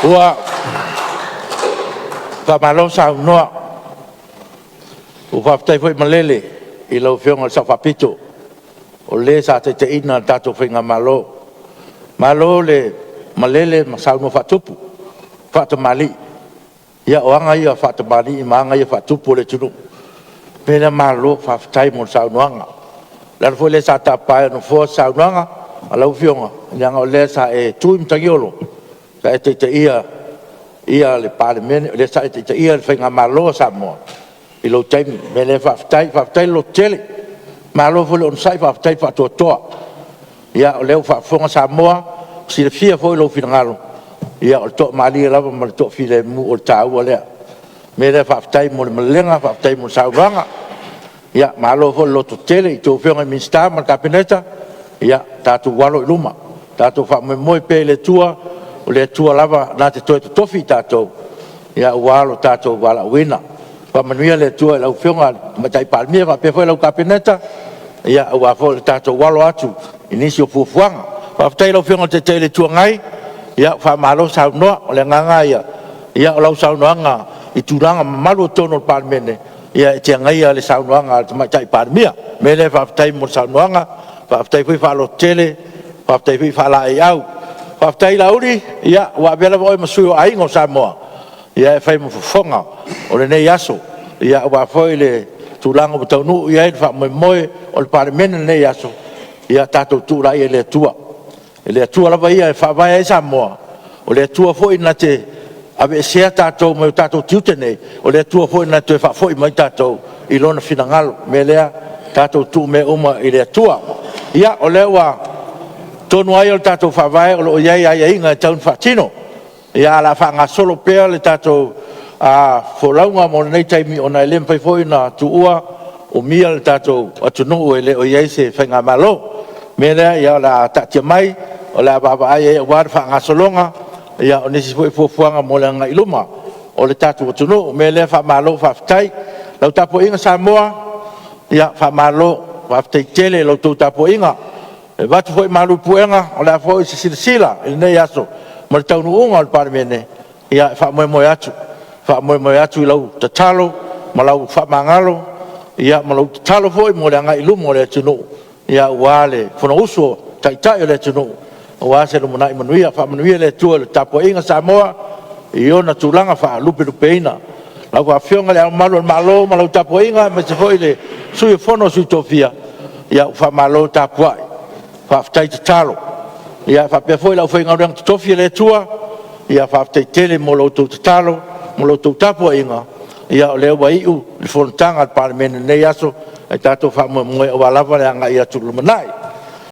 Ua faamalo saunoa, ua faafetai foi malele i lau Afioga i le Sao Faapito, o le sa taitaiina le tatou Faigamalo. Malo le malele ma saunoa faatupu, faatamalii. Ia o aga ia faatamalii ma aga ia faatupu o le atunuu. O le mea lea, malo faafetai mo le saunoaga. O le ala foi lea sa tapa ai e le Nofoa se saunoaga a lau Afioga, leaga o lea sa e tu i matagiolo, sa e taitaia le Palemene, o lea sa e taitaia le Faigamalo a Samoa i lou taimi. O le mea lea faafetai, faafetai le lototele, malo foi le onosai faafetai le faatoatoa. Ia o lea ua faafofoga Samoa, ua silafia foi lou finagalo, o le toamalie lava ma le toafilemu o le taua lea. O le mea lea faafetai mo le malelega faafetai mo le saunoaga. Ia malo foi le lototele i a outou Afioga i Minisita ma le Kapeneta, ia tatou alo i luma, tatou faamoemoe pea i le Atua, o le Atua lava na te toe totofi i tatou aua lo tatou valaauina. Faamanuia le Atua i lau Afioga i le Tamaitai Palemia faapea foi lau Kapeneta, aua foi le tatou alo atu i nisi o fuafuaga. Faafetai i lau Afioga i le Taitai o le Itu Agai, faamalo saunoa. O le agaga lava ia o lau saunoaga i tulaga mamalu o totonu o le Palemene, e te agaia le saunoaga a le Tamaitai Palemia. O le mea lea faafetai mo le saunoaga, faafetai foi faalototele, faafetai foi faalaeiau. Faafetai Laauli, ua avea lava oe ma sui o Aiga o Samoa e fai ma fofoga o lenei aso, aua foi le tulaga ua taunuu i ai le faamoemoe o le Palemene i lenei aso. Ia tatou tuu laia i le Atua, o le Atua lava ia e faavae ai Samoa, o le Atua foi na te aveesea tatou mai o tatou tiute nei, o le Atua foi na te toe faafoi mai tatou i Lona finagalo. O le mea lea, tatou tuu mea uma i le Atua. Ia, o lea ua… O totonu lava ia o le tatou Faavae o lo o i ai aiaiga e tatau ona faatino, ae o le a faagasolo pea le tatou folauga mo lenei taimi, ona e le mafai foi ona tuua, umia le tatou atunuu e le o i ai se faigamalo. O le mea lea o le a taatia mai o le a vaavaai i ai aua le faagasologa o nisi foi fuafuaga mo le agai i luma o le tatou atunuu. O le mea lea, faamalo faafetai. I lau tapuaiga Samoa, ia faamalo, faafetai tele i la outou tapuaiga. E avatu foi malu i puega, o le a foi se silasila i lenei aso ma le taunuuga o le Palemene, ia e faamoemoe atu, faamoemoe atu i lau tatalo ma lau faamagalo ma lau tatalo foi mo le agai i luma o le atunuu, aua le Fonousu a Taitai o le atunuu aua se lumanai manuia. Faamanuia le Atua i le tapuaiga a Samoa i ona tulaga faalupelupeina. Lau Afioga i Le Ao Mamalu o le Malo ma lau tapuaiga, aemaise foi le Sui o le Fono a Sui Tofia, ua faamalo tapuai, faafetai tatalo. E faapea foi le aufaigaluega totofi a le Atua, faafetai tele mo la outou tatalo ma la outou tapuaiga, o lea ua iu le fonotaga a le Palemene i lenei aso, ae tatou faamoemoe aua lava le agai atu i le lumanai.